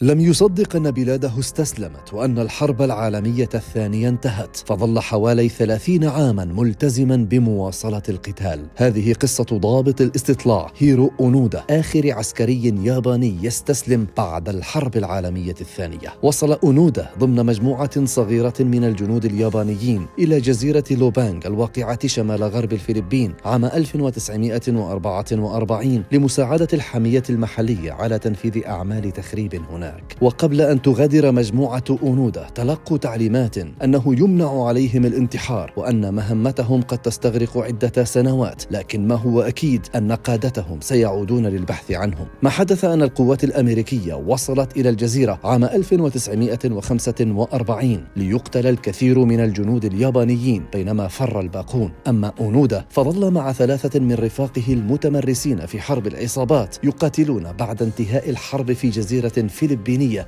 لم يصدق أن بلاده استسلمت وأن الحرب العالمية الثانية انتهت، فظل حوالي 30 عاما ملتزما بمواصلة القتال. هذه قصة ضابط الاستطلاع هيرو أونودا، آخر عسكري ياباني يستسلم بعد الحرب العالمية الثانية. وصل أونودا ضمن مجموعة صغيرة من الجنود اليابانيين إلى جزيرة لوبانغ الواقعة شمال غرب الفلبين عام 1944 لمساعدة الحامية المحلية على تنفيذ أعمال تخريب هناك. وقبل أن تغادر مجموعة أونودا تلقوا تعليمات أنه يمنع عليهم الانتحار وأن مهمتهم قد تستغرق عدة سنوات، لكن ما هو أكيد أن قادتهم سيعودون للبحث عنهم. ما حدث أن القوات الأمريكية وصلت إلى الجزيرة عام 1945 ليقتل الكثير من الجنود اليابانيين بينما فر الباقون. أما أونودا فظل مع 3 من رفاقه المتمرسين في حرب العصابات يقاتلون بعد انتهاء الحرب في جزيرة فلبينية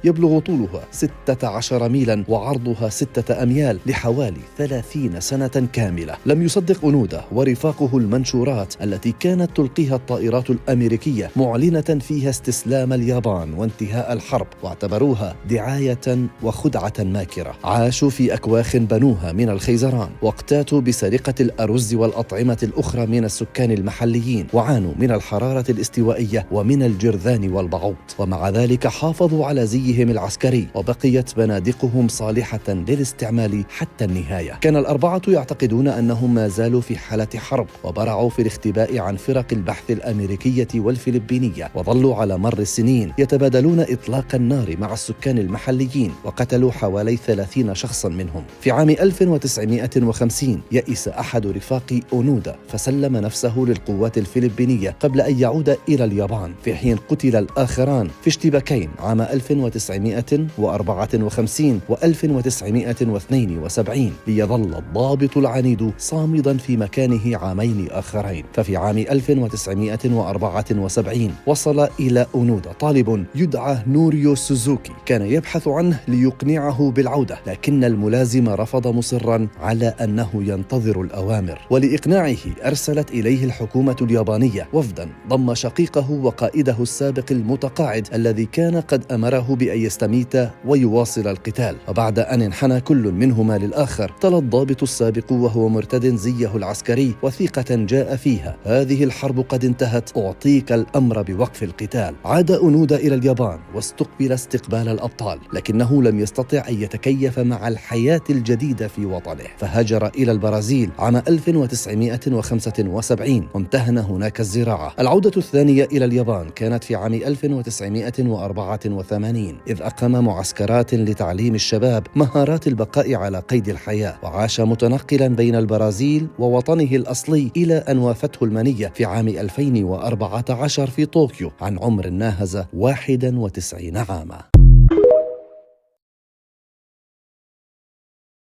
يبلغ طولها 16 ميلا وعرضها 6 أميال لحوالي 30 سنة كاملة. لم يصدق أونودا ورفاقه المنشورات التي كانت تلقيها الطائرات الأمريكية معلنة فيها استسلام اليابان وانتهاء الحرب، واعتبروها دعاية وخدعة ماكرة. عاشوا في أكواخ بنوها من الخيزران، واقتاتوا بسرقة الأرز والأطعمة الأخرى من السكان المحليين، وعانوا من الحرارة الاستوائية ومن الجرذان والبعوض. ومع ذلك حافظوا على زيهم العسكري وبقيت بنادقهم صالحة للاستعمال حتى النهاية. كان الأربعة يعتقدون أنهم ما زالوا في حالة حرب، وبرعوا في الاختباء عن فرق البحث الأمريكية والفلبينية، وظلوا على مر السنين يتبادلون إطلاق النار مع السكان المحليين، وقتلوا حوالي 30 شخصا منهم. في عام 1950 يئس أحد رفاق أونودا فسلم نفسه للقوات الفلبينية قبل أن يعود إلى اليابان، في حين قتل الآخران في اشتباكين عام 1954 و1972، ليظل الضابط العنيد صامدا في مكانه عامين آخرين. ففي عام 1974 وصل إلى أونودا طالب يدعى نوريو سوزوكي، كان يبحث عنه ليقنعه بالعودة، لكن الملازم رفض مصرا على أنه ينتظر الأوامر. ولإقناعه أرسلت إليه الحكومة اليابانية وفدا ضم شقيقه وقائده السابق المتقاعد الذي كان قد أمره بأن يستميت ويواصل القتال. وبعد أن انحنى كل منهما للآخر، تلا الضابط السابق وهو مرتد زيه العسكري وثيقة جاء فيها: هذه الحرب قد انتهت، أعطيك الأمر بوقف القتال. عاد أونودا إلى اليابان واستقبل استقبال الأبطال، لكنه لم يستطع أن يتكيف مع الحياة الجديدة في وطنه، فهاجر إلى البرازيل عام 1975 وامتهن هناك الزراعة. العودة الثانية إلى اليابان كانت في عام 1984، إذ أقام معسكرات لتعليم الشباب مهارات البقاء على قيد الحياة، وعاش متنقلا بين البرازيل ووطنه الأصلي إلى أن وافته المنية في عام 2014 في طوكيو عن عمر ناهز 91 عاما.